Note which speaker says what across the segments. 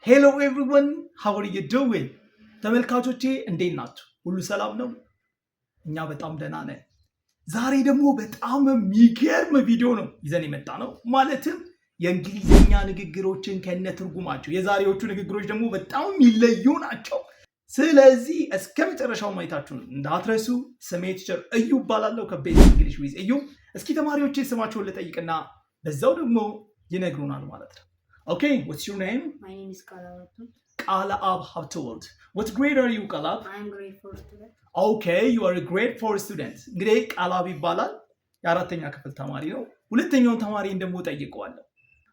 Speaker 1: Hello everyone, how are you doing? ተመልካቾቼ እንዴት ናችሁ? ሁሉ ሰላም ነው? እኛ በጣም ደህና ነን። ዛሬ ደግሞ በጣም የሚገርም ቪዲዮ ነው ይዘን የመጣነው። ማለትም የእንግሊዝኛ ንግግሮችን ከነ ትርጉማቸው። የዛሬዎቹ ንግግሮች ደግሞ በጣም የሚለዩ ናቸው። ስለዚህ እስከ መጨረሻው ማየታችሁን እንዳትረሱ። ስሜ teacher እዩ እባላለሁ ከ Best English with እዩ። እስኪ ተማሪዎቼ ስማቸውን ልጠይቅና በዛው ደግሞ ይነግሩናል ማለት ነው። Okay, what's your name?
Speaker 2: My name is Kalawatu.
Speaker 1: ቃለአብ ሀብተወልድ። What grade are you, ቃለአብ?
Speaker 2: I am grade 4 student.
Speaker 1: Okay, you are grade 4 student። እንግዲህ ቃለአብ ይባላል፣ የአራተኛ ክፍል ተማሪ ነው። ሁለተኛውን ተማሪን ደግሞ ጠይቀዋለሁ።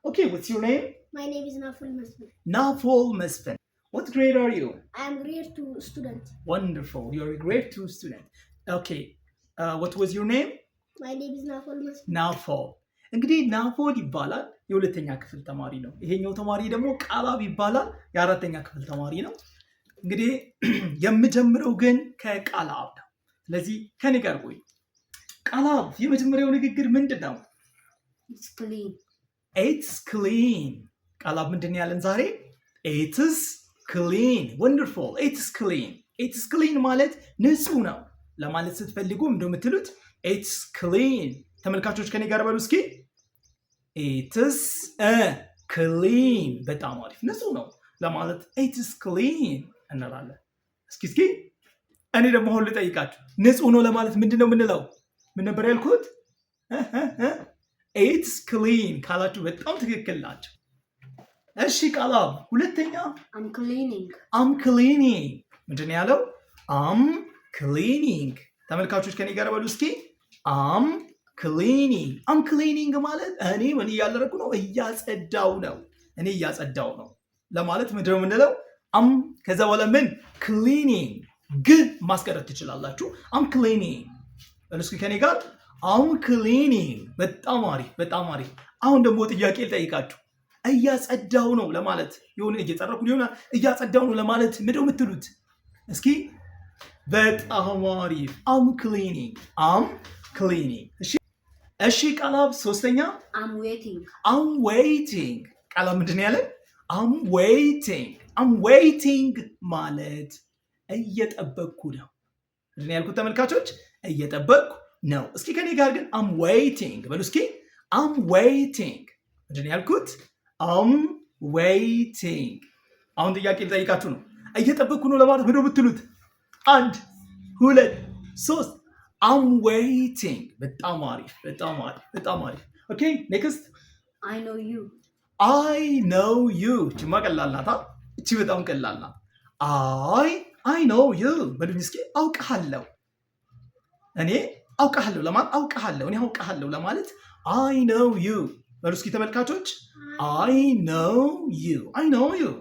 Speaker 1: Okay, what's your name?
Speaker 3: My name is Naful Mesfin.
Speaker 1: ናፎል መስፍን። What grade are you?
Speaker 3: I am grade 2 student.
Speaker 1: Wonderful, you are grade 2 student። Okay, what was your name?
Speaker 3: My name is Naful Mesfin.
Speaker 1: ናፎል። እንግዲህ ናፎል ይባላል፣ የሁለተኛ ክፍል ተማሪ ነው። ይሄኛው ተማሪ ደግሞ ቃላብ ይባላል፣ የአራተኛ ክፍል ተማሪ ነው። እንግዲህ የምጀምረው ግን ከቃላብ ነው። ስለዚህ ከኔ ጋር ቆይ። ቃላብ፣ የመጀመሪያው ንግግር ምንድን ነው?
Speaker 2: It's clean.
Speaker 1: It's clean። ቃላብ ምንድን ነው ያለን ዛሬ? It's clean። Wonderful። It's clean። It's clean ማለት ንጹህ ነው ለማለት ስትፈልጉ እንደምትሉት it's clean። ተመልካቾች ከኔ ጋር በሉ እስኪ፣ it's clean። በጣም አሪፍ። ንጹህ ነው ለማለት it's clean እንላለን። እስኪ እስኪ እኔ ደግሞ አሁን ልጠይቃችሁ፣ ንጹህ ነው ለማለት ምንድን ነው የምንለው? ምን ነበር ያልኩት? It's clean ካላችሁ በጣም ትክክል ናችሁ። እሺ ቃላብ፣ ሁለተኛ።
Speaker 2: I'm cleaning.
Speaker 1: I'm cleaning። ምንድን ነው ያለው? I'm cleaning። ተመልካቾች ከኔ ጋር በሉ እስኪ፣ I'm cleaning። I'm cleaning ማለት እኔ ምን እያደረኩ ነው? እያጸዳው ነው። እኔ እያጸዳው ነው ለማለት ምንድን ነው የምንለው? I'm ከዛ በኋላ ምን? Cleaning፣ ግ ማስቀረት ትችላላችሁ። I'm cleaning በሉ እስኪ ከኔ ጋር፣ I'm cleaning። በጣም አሪፍ፣ በጣም አሪፍ። አሁን ደግሞ ጥያቄ ልጠይቃችሁ። እያጸዳው ነው ለማለት፣ የሆነ እየጠረኩ ሊሆን፣ እያጸዳው ነው ለማለት ምንድን ነው የምትሉት? እስኪ። በጣም አሪፍ፣ I'm cleaning፣ I'm cleaning። እሺ እሺ፣ ቃላብ፣ ሶስተኛ።
Speaker 2: I'm waiting.
Speaker 1: I'm waiting። ቃላብ ምንድን ነው ያለን? I'm waiting። I'm waiting ማለት እየጠበቅኩ ነው። ምንድን ነው ያልኩት ተመልካቾች? እየጠበቅኩ ነው። እስኪ ከኔ ጋር ግን I'm waiting በሉ እስኪ። I'm waiting። ምንድን ነው ያልኩት? I'm waiting። አሁን ጥያቄ ልጠይቃችሁ ነው። እየጠበቅኩ ነው ለማለት ምንድን ነው የምትሉት? አንድ፣ ሁለት፣ ሶስት። I'm waiting። በጣም አሪፍ፣ በጣም አሪፍ፣ በጣም አሪፍ። Okay, next.
Speaker 2: I know you.
Speaker 1: I know you። እቺማ ቀላል ናታ። እቺ በጣም ቀላል ናት። I know you በሉኝ እስኪ። አውቅሃለሁ። እኔ አውቅሃለሁ ለማለት፣ አውቅሃለሁ፣ እኔ አውቅሃለሁ ለማለት I know you በሉ እስኪ ተመልካቾች። I know you፣ I know you።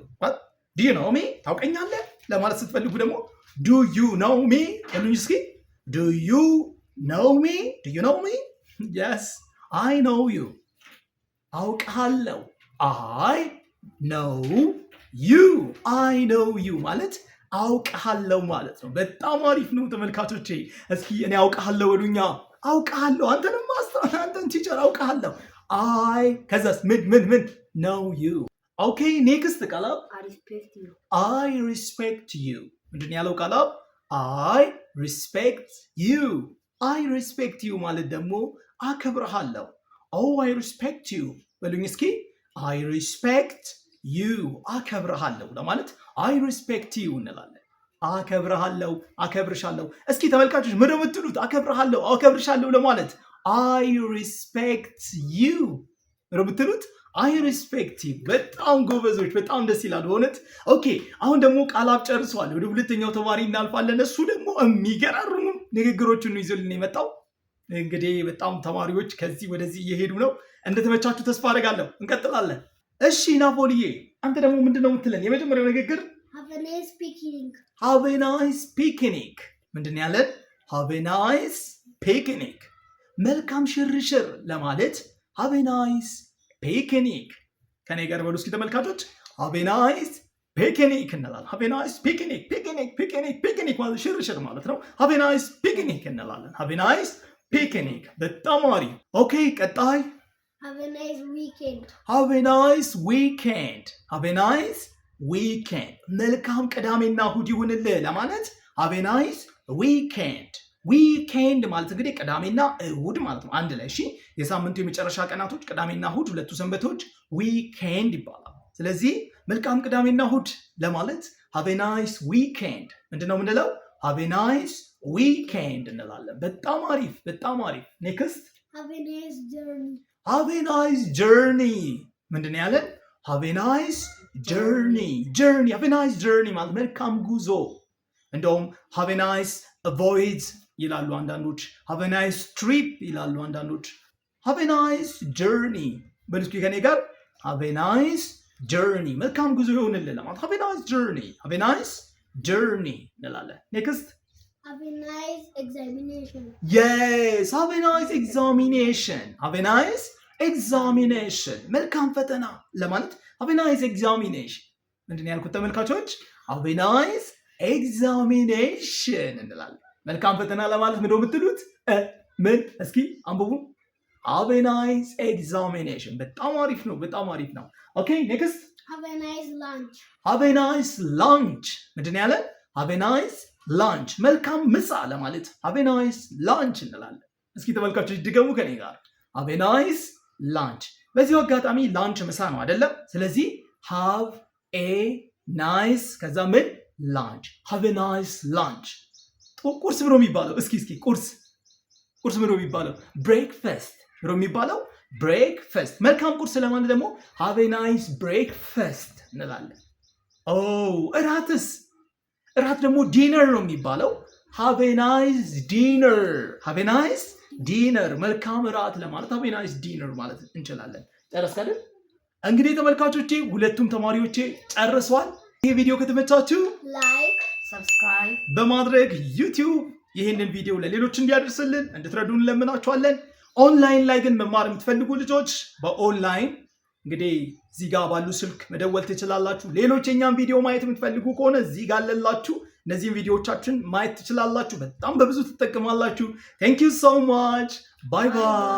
Speaker 1: Do you know me? ታውቀኛለህ ለማለት ስትፈልጉ ደግሞ do you know me በሉኝ እስኪ። Do you know me? Do you know me? Yes, I know you፣ አውቅሃለሁ። I know you፣ I know you ማለት አውቅሃለሁ ማለት ነው። በጣም አሪፍ ነው ተመልካቾቼ። እስኪ እኔ አውቅሃለሁ በሉኛ። አውቅሃለሁ፣ አንተንም አንተን teacher አውቅሃለሁ። I ከዛስ ምን ምን ምን? Know you። Okay, next ቃላብ።
Speaker 2: I respect you.
Speaker 1: I respect you። ምንድን ነው ያለው ቃላብ? I respect you። I respect you ማለት ደግሞ አከብርሃለሁ። Oh, I respect you በሉኝ እስኪ። I respect you፣ አከብርሃለሁ ለማለት I respect you እንላለን። አከብርሃለሁ፣ አከብርሻለሁ። እስኪ ተመልካቾች ምንድን ነው የምትሉት? አከብርሃለሁ፣ አከብርሻለሁ ለማለት I respect you ምንድን ነው የምትሉት? I respect you። በጣም ጎበዞች፣ በጣም ደስ ይላል በእውነት። Okay፣ አሁን ደግሞ ቃላብ ጨርሷል። ወደ ሁለተኛው ተማሪ እናልፋለን። እሱ ደግሞ የሚገራርሙ ንግግሮችን ነው ይዞልን የመጣው። እንግዲህ በጣም ተማሪዎች ከዚህ ወደዚህ እየሄዱ ነው። እንደተመቻችሁ ተስፋ አደርጋለሁ። እንቀጥላለን። እሺ ናፖልዬ፣ አንተ ደግሞ ምንድን ነው የምትለን? የመጀመሪያው ንግግር።
Speaker 3: Have a nice picnic.
Speaker 1: Have a nice picnic። ምንድን ነው ያለን? Have a nice picnic፣ መልካም ሽርሽር ለማለት have a nice picnic። ከኔ ጋር በሉ እስኪ ተመልካቾች፣ have a nice picnic እንላለን። Have a nice picnic። Picnic፣ picnic፣ picnic ማለት ሽርሽር ማለት ነው። Have a nice picnic እንላለን። Have a nice picnic። በጣም አሪፍ። Okay፣ ቀጣይ።
Speaker 3: Have a nice weekend.
Speaker 1: Have a nice weekend. Have a nice weekend። መልካም ቅዳሜና እሁድ ይሁንልህ ለማለት have a nice weekend። Weekend ማለት እንግዲህ ቅዳሜና እሁድ ማለት ነው አንድ ላይ። እሺ፣ የሳምንቱ የመጨረሻ ቀናቶች ቅዳሜና እሁድ፣ ሁለቱ ሰንበቶች weekend ይባላል። ስለዚህ መልካም ቅዳሜና እሁድ ለማለት have a nice weekend ምንድን ነው የምንለው? Have a nice weekend እንላለን። በጣም አሪፍ፣ በጣም አሪፍ። Next.
Speaker 3: Have a nice journey.
Speaker 1: Have a nice journey። ምንድን ነው ያለን? Have a nice journey, journey። Have a nice journey ማለት መልካም ጉዞ። እንደውም have a nice voyage ይላሉ አንዳንዶች። Have a nice trip ይላሉ አንዳንዶች። Have a nice journey በሉ እስኪ ከኔ ጋር። Have a nice journey፣ መልካም ጉዞ ይሁንልህ ለማለት have a nice journey፣ have a nice journey እንላለን። Next.
Speaker 3: Have a nice examination.
Speaker 1: Yes, have a nice examination. Have a nice examination. መልካም ፈተና ለማለት have a nice examination። ምንድን ነው ያልኩት ተመልካቾች? Have a nice examination እንላለን። መልካም ፈተና ለማለት ምንድን ነው የምትሉት? ምን እስኪ አንብቡ። Have a nice examination። በጣም አሪፍ ነው። በጣም አሪፍ ነው። Okay, next.
Speaker 3: Have a nice lunch.
Speaker 1: Have a nice lunch። ምንድን ነው ያለን? Have a nice lunch፣ መልካም ምሳ ለማለት have a nice lunch እንላለን። እስኪ ተመልካቾች ድገሙ ከኔ ጋር፣ have a nice lunch። በዚሁ አጋጣሚ lunch ምሳ ነው አይደለም? ስለዚህ have a nice ከዛ ምን lunch፣ have a nice lunch። ቁርስ ብሎ የሚባለው እስኪ ቁርስ ብሎ የሚባለው breakfast ብሎ የሚባለው breakfast። መልካም ቁርስ ለማለት ደግሞ have a nice breakfast እንላለን። Oh፣ እራትስ? እራት ደግሞ dinner ነው የሚባለው። Have a nice dinner፣ have a nice dinner። መልካም እራት ለማለት have a nice dinner ማለት እንችላለን። ጨረስክ አይደል? እንግዲህ ተመልካቾቼ ሁለቱም ተማሪዎቼ ጨርሰዋል። ይህ ቪዲዮ ከተመቻችሁ
Speaker 3: Like.
Speaker 2: Subscribe.
Speaker 1: በማድረግ YouTube ይህንን ቪዲዮ ለሌሎች እንዲያደርስልን እንድትረዱን እንለምናችኋለን። ኦንላይን ላይ ግን መማር የምትፈልጉ ልጆች በኦንላይን እንግዲህ እዚህ ጋር ባሉ ስልክ መደወል ትችላላችሁ። ሌሎች የኛን ቪዲዮ ማየት የምትፈልጉ ከሆነ እዚህ ጋር አለላችሁ። እነዚህን ቪዲዮዎቻችን ማየት ትችላላችሁ። በጣም በብዙ ትጠቀማላችሁ። Thank you so much. Bye bye.